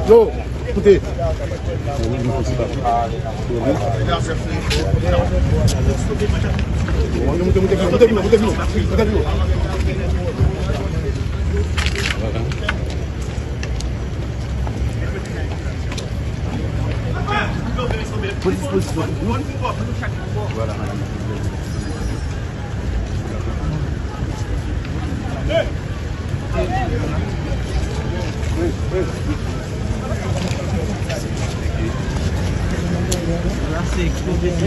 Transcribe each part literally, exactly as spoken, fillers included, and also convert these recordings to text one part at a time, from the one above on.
Yo, koute. Moute, moute, moute, moute, moute. Polis, polis, polis. Vwala, madanm. La se kote D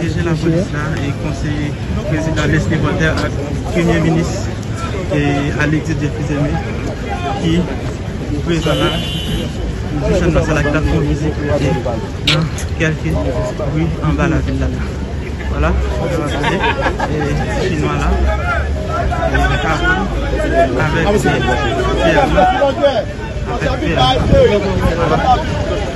G lapolis la e konseye prezidan Leslie Voltaire ak premye minis e Alexis Dieuphilteme ki prezan la, jou sèn nan se la ki t ap fè yon vizit e nan kèlke ri anba lavil la la. Vwala, sa w ap gade, e, ti chinwa la, e, avèk, e, Pierre la, avèk Pierre. Vwala.